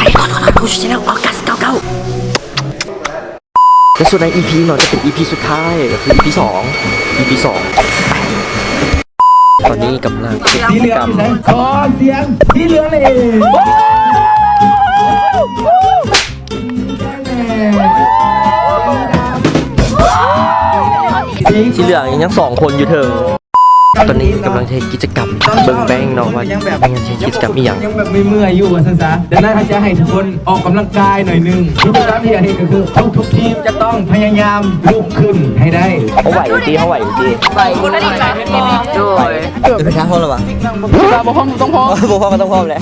Welcome to Channel August เก้าเก้า และส่วนใน อีพี เนาะ จะเป็น อีพี สุดท้าย ก็คือ อีพี สอง อีพี สอง ตอนนี้กำลังเก็บ สีเหลืองอยู่ไหน ขอเสียงสีเหลืองหน่อย สีเหลืองยังสองคนอยู่เทิง ตอนนี้กำลังจะเฮ็ดกิจกรรม เบิ่งแบงค์เนาะ ว่าแบงค์จะเฮ็ดกิจกรรมอีหยัง ยังแบบเมื่อยๆอยู่ว่าซั่นซะ ดังนั้นเราจะให้ทุกคนออกกำลังกายหน่อยหนึ่ง กิจกรรมที่อยากเห็นก็คือทุกๆทีมจะต้องพยายามลุกขึ้นให้ได้ เฮาไหวอยู่ติ เฮาไหวอยู่ติ โดย จะไปท้าพร้อมแล้ววะ บ่พร้อมก็ต้องพร้อม บ่พร้อมก็ต้องพร้อมแหละ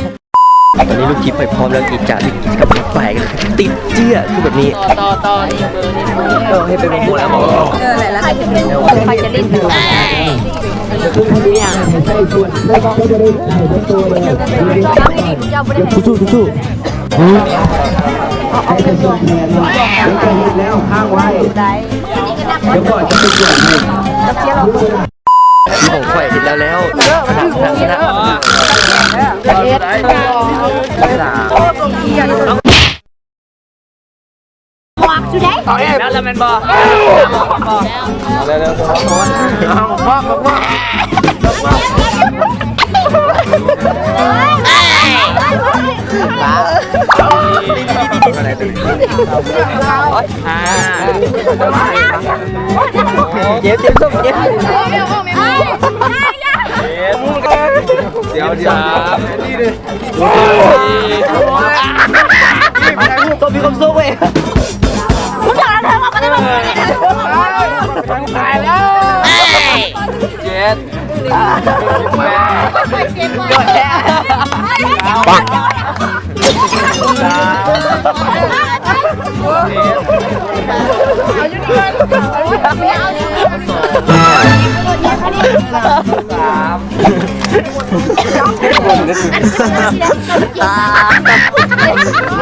ตอนนี้ลูกทีมไปพร้อมแล้ว อีกจะเล่นกิจกรรมต่อไปกัน ติดเจื้อ คือแบบนี้ ต่อ ต่อ ต่อ นี่เบอร์ นี่เบอร์ เออ ให้เป็นวงกลมแล้วบอก เออ แล้วใครจะเล่น ใครจะเล่น สู้ๆ สู้ๆ แล้วค้างไว้ เดี๋ยวก่อนจะไปเปลี่ยนให้ ทีมของข่อยเฮ็ดแล้วแล้ว ชนะ ชนะ ชนะ เฮ็ด สาม หวักอยู่เด้ เอาเอง แล้ว แล้วแม่นบ่ เอาเร็วๆ เอา บอก บอก บอก อ่า เจ็บ เจ็บ เจ็บ เจ็บ เดี๋ยว เดี๋ยว นี่เลย มีความสุขเว้ย ตายแล้ว เจ็ด แปด สาม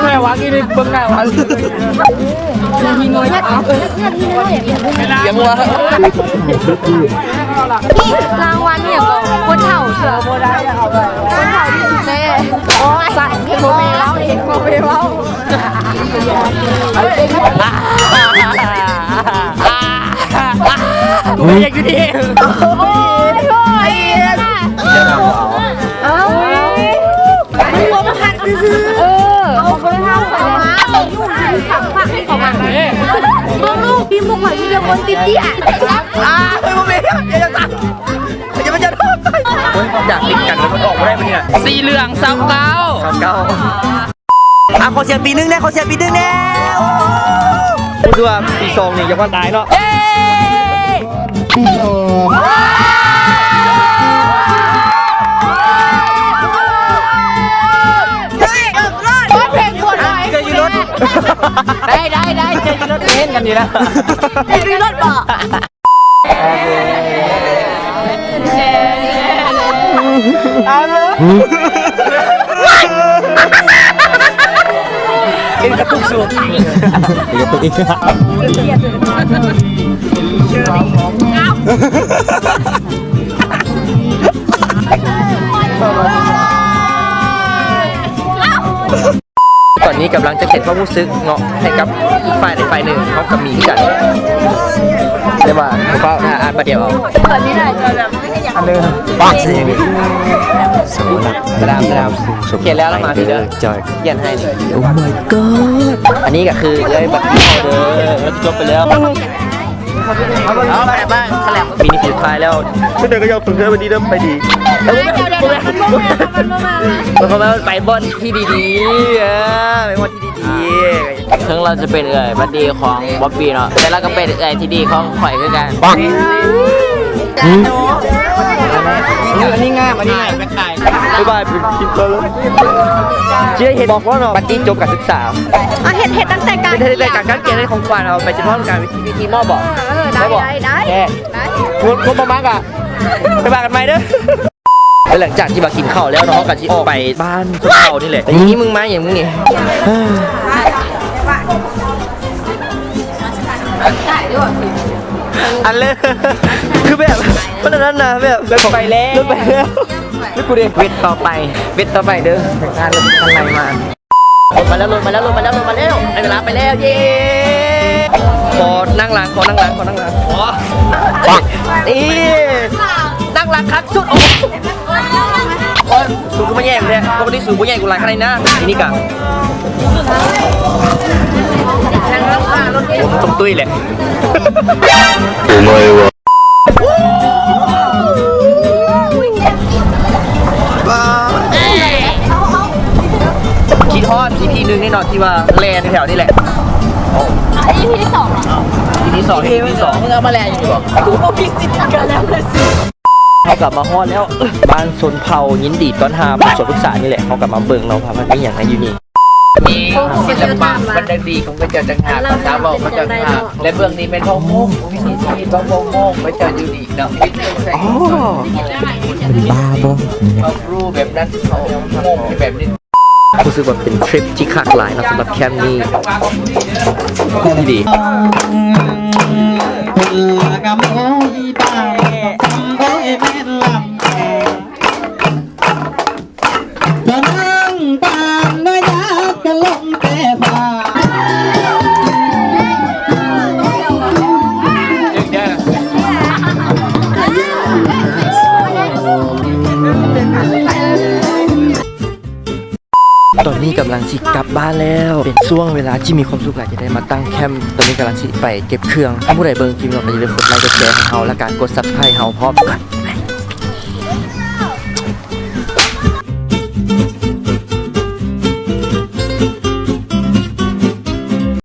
เมื่อวานนี้เบิ่งหน้าวัน เสียงหัว นี่รางวัลเนี่ยก็คนเฒ่าเสือบ่ได้ คนเฒ่าที่สุดแน่ โอ้ย สั่น บ่แม่นเฮาเอง บ่แม่นเฮา โอ้ย อยากอยู่ดี โอ้ย โอ้ย เอ้า มันบ่ทันซื่อๆ เออ เอาคนละเท่ากันนะ เอาอยู่ที่สามพักนี่ของมัน เบิ่งลูก พี่มุกหอยมีแต่คนติดเตี้ย อ่า เฮ้ย บ่แม่น อย่า อย่า อย่า อย่า อย่า โอ๊ย อยากติดกันแล้วมันออกบ่ได้ปะเนี่ย สีเหลือง ซาวเก้า ซาวเก้า อ่ะ ขอเสียงปีหนึ่งแน่ ขอเสียงปีหนึ่งแน่ โอ้โห พูดว่าปีสองนี่ยังว่าตายเนาะ เย้ ได้ ได้ ได้ เจออยู่รถเล่นกันอยู่แล้ว เจออยู่รถบ่ กินกระตุกสูบ กินกระตุกอีก ตອນນີ້ກຳລັງຈະຂຽນຄວາມຮູ້ສຶກເນາະ ໃຫ້ກັບອີກຝ່າຍໃດຝ່າຍໜຶ່ງ ເຮົາກໍມີຄືກັນ ແຕ່ວ່າເຮົາອ່ານບາດດຽວເອົາ ເປີດນີ້ໄດ້ ອັນໜຶ່ງ ປັກຊິ ສຳລັບ ຕະດາມ ຕະດາມ ຂຽນແລ້ວລະມາ ເດີ ຈອຍ ຂຽນໃຫ້ ໂອ້ ມາຍກອດ ອັນນີ້ກໍຄືເອື້ອຍບັກເດີ ແລ້ວຈະຈົບໄປແລ້ວ. ເອົາ ໄປ ໄປ ໄປ ມິນິສຸດທ້າຍແລ້ວ ເຊິ່ງໃດກໍຢາກຝາກເທື່ອໄວ້ດີເດີ ໄປດີ ເອີ ບໍ່ແມ່ນ ບໍ່ແມ່ນ ໄປບ່ອນທີ່ດີໆ ເອີ ໄປບ່ອນທີ່ດີໆ ເຖິງລາວຈະເປັນເອື້ອຍບັດດີ້ຂອງບອບບີ້ເນາະ ແຕ່ລາວກໍເປັນເອື້ອຍທີ່ດີຂອງຂ້ອຍຄືກັນ. ອັນນີ້ງາມ ອັນນີ້ງາມ. ບາຍບາຍ ໄປກິນເຂົ້າແລ້ວ ຊິໄດ້ເຮັດບລັອກແລ້ວເນາະ ບັດນີ້ຈົບການສຶກສາ ເຮັດ ເຮັດຕັ້ງແຕ່ການ ເຮັດຕັ້ງແຕ່ການ ການກຽດ ເຮັດຂອງຂວັນ ເອົາໄປຈະພ້ອມການ ວິທີ ວິທີມອບບໍ ເອີ ໄດ້ ໄດ້ ໄດ້ ໄດ້ ງົບ ງົບປະມານກະ ໄປວ່າກັນໃໝ່ເດີ ແລ້ວຫຼັງຈາກທີ່ວ່າກິນເຂົ້າແລ້ວເນາະ ເຮົາກະຊິອອກໄປບ້ານເຂົານີ້ແຫຼະ ແຕ່ນີ້ມຶງມາຫຍັງມຶງນີ້ ອັນເລີ ຄືແບບ ມັນອັນນັ້ນນະ ແບບ ລົດໄປແລ້ວ ລົດໄປແລ້ວ ແລ້ວກູເດ ເວັດຕໍ່ໄປ ເວັດຕໍ່ໄປເດີ ທາງລົດຄັນໃໝ່ມາ ລົດມາແລ້ວ ລົດມາແລ້ວ ລົດມາແລ້ວ ລົດມາແລ້ວ ໄດ້ເວລາໄປແລ້ວ ເຢ້ ຂໍນັ່ງຫຼັງ ຂໍນັ່ງຫຼັງ ຂໍນັ່ງຫຼັງ ນີ້ ນັ່ງຫຼັງຄັກສຸດ ໂອ້ຍ ໂອ້ຍ ສູງຂຶ້ນມາແຍງແທ້ ປົກກະຕິສູງບໍ່ແຍງກູຫຼາຍຂະໜາດນີ້ນະ ທີນີ້ກະ ໂອ້ ມັນຕ້ອງຕຸ້ຍແຫຼະ ໂອມາຍວະ ຄິດຮອດອີພີໜຶ່ງແນ່ນອນ ທີ່ວ່າແລ່ນແຖວນີ້ແຫຼະ ອີພີສອງ ອີພີສອງ ອີພີສອງ ມຶງເອົາມາແລ່ນຢູ່ບໍ່? ກູບໍ່ມີສິດກັນແລ້ວລະຊິ ເຮົາກັບມາຮອດແລ້ວ ບ້ານຊົນເຜົ່າຍິນດີຕ້ອນຮັບ ສວນພຶກສານີ້ແຫຼະ ເຮົາກັບມາເບິ່ງເນາະ ວ່າມັນມີຫຍັງໃນຢູ່ນີ້. ມີສິລະປະບັນດາດີຂອງເຂົາເຈົ້າຕ່າງຫາກ ພາສາເວົ້າເຂົາເຈົ້າຕ່າງຫາກ ແລະ ເບື້ອງນີ້ແມ່ນເຜົ່າມົ້ງ ວິຖີຊີວິດຂອງເຜົ່າມົ້ງ ເຂົາເຈົ້າຢູ່ນີ້ເນາະ ອໍ ເປັນບາບໍ່? ຄວາມຮູ້ແບບນັ້ນ ເຂົາມົ້ງແບບນີ້ ຮູ້ສຶກວ່າເປັນທຣິບທີ່ຄັກຫຼາຍເນາະ ສຳລັບແຄມນີ້ ຄຸ້ມດີ. ຈະນັ່ງປານນະຍາດກະລົງແຕ່ຟ້າ ຕອນນີ້ກຳລັງຊິກັບບ້ານແລ້ວ ເປັນຊ່ວງເວລາທີ່ມີຄວາມສຸກຫຼາຍທີ່ໄດ້ມາຕັ້ງແຄມ ຕອນນີ້ກຳລັງຊິໄປເກັບເຄື່ອງ ຖ້າຜູ້ໃດເບິ່ງຄລິບນີ້ແລ້ວ ກໍຢ່າລືມກົດໄລ ກົດແຊໃຫ້ເຮົາ ແລະ ກະກົດ Subscribe ໃຫ້ເຮົາພ້ອມ.